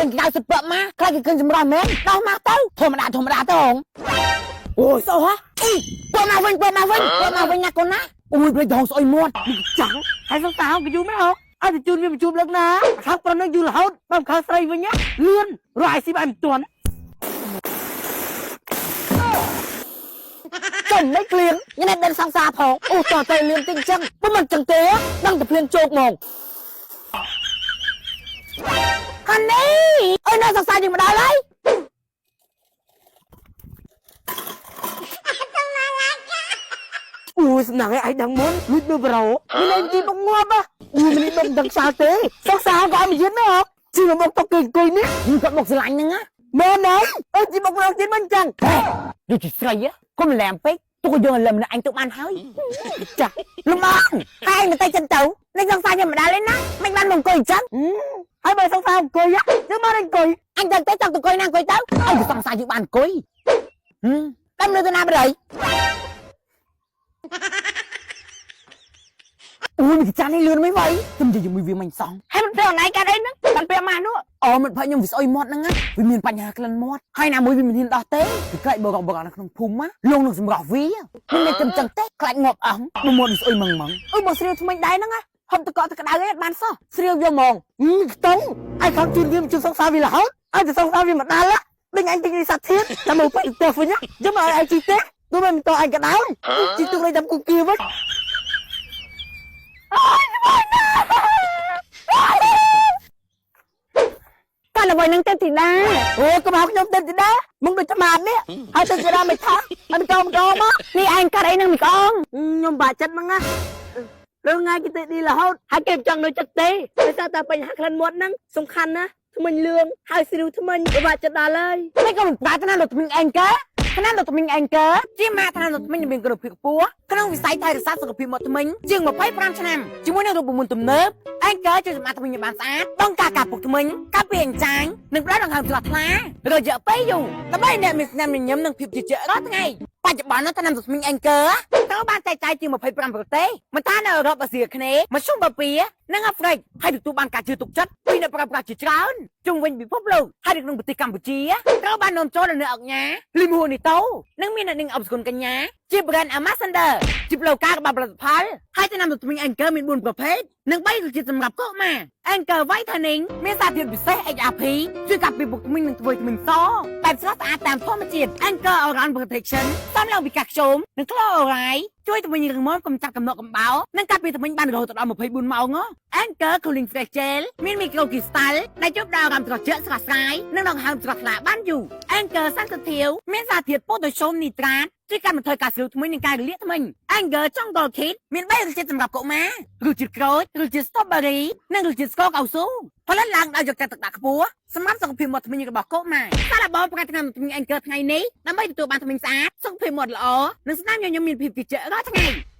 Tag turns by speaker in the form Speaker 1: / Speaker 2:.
Speaker 1: ឃើញក្តៅសិតពឹកមកខ្លាចគេឃើញសម្រស់មែនដោះមកទៅធម្មតាធម្មតាទៅហងអូយស្អុះហ៎អីពើមកវិញពើមកវិញពើមកវិញណាកូនណាអូយភ្លេចដងស្អុយមាត់
Speaker 2: ចាំងហើយសង្សារគេយូរមែនហ៎ឲ្យទៅជូនវាមកជួបលើកណាខាងប្រុសនឹងយូររហូតបើខាងស្រីវិញណាលឿនរកឲ្យស៊ីបែបមិនទាន់
Speaker 1: ចំមិនក្លៀងញ៉ែដឹងសង្សារផងអូតតែលឿនតិចចឹងបើមិនចឹងទេដឹងតែភ្លៀងជោគហ្មងហានេះអើយនៅសង្សារយើងមកដល់ហើយ
Speaker 2: អូយសំណាងឯងដឹងមុនលួចមើលប្រូមានឯងទីបុកងាប់ហ៎អូយមានមិនដឹងខ្យល់ទេសង្សារក៏ឲ្យមកយឺនដែរហ៎ជីមកបុកតុកគេអង្គុយនេះ
Speaker 1: គាត់បុកស្រឡាញ់ហ្នឹងណា
Speaker 2: មែនហើយអើជីបុកម្ដងទៀតមិនចឹង
Speaker 1: ហេយកជាស្រីហ៎កុំលែមពេកទុកឲ្យយើងឲ្យលឹមនៅអញទៅបានហើយ
Speaker 2: ចាស់
Speaker 1: លំអងហើយឯងមិនទៅចិនទៅនេះសង្សារខ្ញុំមិនដល់ទេណាមិនបានមកអង្គុយអញ្ចឹង
Speaker 2: ហើយបើសង្សារអង្គុយយើងមកអង្គុយ
Speaker 1: អញទៅទៅចង់ទៅអង្គុយណាអង្គុយទៅអញក៏សង្សារយើងបានអង្គុយហឹមតាមនៅទៅណាបរិយអូយមីចាន់នេះលឿនមិនไหวខ្ញុំនិយាយជាមួយវាមិនសង
Speaker 2: ហើយមិនពេលអនឡាញកាត់អីហ្នឹងតាន់ពេលម៉ានោះ
Speaker 1: អូមិនផឹកខ្ញុំវាស្អុយមាត់ហ្នឹងណាវាមានបញ្ហាក្លិនមាត់ហើយណាមួយវាមិនហ៊ានដោះទេវាខ្លាចបរកបរកនៅក្នុងភូមិណាលងនឹងសម្រស់វាមិនមែនតែចឹងទេខ្លាចងាប់អស់បើមាត់វាស្អុយម៉ងម៉ង
Speaker 2: អើយបើស្រៀវថ្មិញដែរហ្នឹងណាហុំតកកតក្តៅឯងបានសោះស្រៀវយកហ្មងខ្ទង់ឯងខំជូនវាជូនសង្សារវារហូតឲ្យទៅសង្សារវាមកដល់ដេញអញទិញសាធាតចាំមកពេលផ្ទះវិញយកមកឲ្យឯងជីទេទោះមិនតឯងក៏ដោយជីទុកលេងតាមគូគៀវិញ
Speaker 1: កាន់អ្វីនឹងទេធីតា
Speaker 2: អូកុំហៅខ្ញុំទេធីតាមកដូចត្មានេះហើយទៅធីតាមិនថាអត់កោម្ដងមក
Speaker 1: នេះឯងកាត់អីនឹងមីក្អង
Speaker 2: ខ្ញុំបាក់ចិត្តមកណារឿងថ្ងៃគេទៅឌីរហូតហើយគេមិនចង់នៅចិត្តទេដោយសារតែបញ្ហាក្លិនមាត់ហ្នឹងសំខាន់ណាស់ថ្មិញលឿងហើយស្រីវថ្មិញពិបាកចិត្តដល់ហើយ
Speaker 1: មិនក៏មិនប្រាថ្នាលោកថ្មីងឯងកើថ្នាំលោកថ្មីងឯងកើជាម៉ាកថ្នាំលោកថ្មីងមានគុណភាពខ្ពស់ក្នុងវិស័យថែរក្សាសុខភាពមាត់ថ្មិញជាង25ឆ្នាំជាមួយនឹងរូបមន្តទំនើបឯងកើជួយសម្អាតថ្មិញឲ្យបានស្អាតបង្ការការពុកថ្មិញការពារអញ្ចាញនិងផ្ដល់ដង្ហើមស្រស់ថ្លារយៈពេលយូរដើម្បីអ្នកមានស្នាមញញឹមនិងភាពជឿជាក់រាល់ថ្ងៃបច្ចុប្បន្នថ្នាំលោកថ្មីងឯងកើត្រូវបានចែកចាយជាង25ប្រទេសមិនថានៅអឺរ៉ុបអាស៊ីអាគ្នេយ៍មធ្យមបូព៌ានិងអាហ្វ្រិកហើយទទួលបានការជឿទុកចិត្តពីអ្នកប្រើប្រាស់ជាច្រើនជុំវិញពិភពលោកហើយនៅក្នុងប្រទេសកម្ពុជាត្រូវបាននាំចូលដោយអ្នកអង្គការលីមហួនីតូនិងមានអ្នកនាងអបសគុណកញ្ញាជា brand ambassador ជាផ្លូវការរបស់ផលិតផលហើយថ្នាំទមី Anchor មាន4ប្រភេទនិង3រសជាតិសម្រាប់កុមារ Anchor Whitening មានសារធាតុពិសេស HRP ជួយការពារពុកធ្មេញនិងធ្វើឲ្យធ្មេញសបែបស្រស់ស្អាតតាមធម្មជាតិ Anchor Orange Protection សំឡងពីកាខ្ជុំនិង Chloride ជួយធ្មេញរឹងមាំកម្ចាត់កំណកកំបោរនិងការពារធ្មេញបានរហូតដល់24ម៉ោង Anchor Cooling Fresh Gel មានមីក្រូគ្រីស្តាល់ដែលជួយផ្ដល់អារម្មណ៍ត្រជាក់ស្រស់ស្រាយនិងដង្ហើមស្រស់ថ្លាបានយូរ Anchor Sensitive មានសារធាតុប៉ូតាស្យូមនីត្រាតជួយកាត់បន្ថយការស្រួលធ្មេញនិងការរលាកធ្មេញ Anchor Jungle Kit មាន3រសជាតិសម្រាប់កុមាររសជាតិក្រូចរសជាតិ Strawberry និងរសជាតិស្ករកៅស៊ូផលិតឡើងដោយយកចិត្តទុកដាក់ខ្ពស់សម្រាប់សុខភាពមាត់ធ្មេញរបស់កុមារសាឡបងប្រកាសថ្នាំធ្មេញ Anchor ថ្ងៃនេះដើម្បីទទួលបានធ្មេញស្អាតសុខភាពមាត់ល្អនិងស្នាមញញឹមមានភាពជឿជាក់រាល់ថ្ងៃ។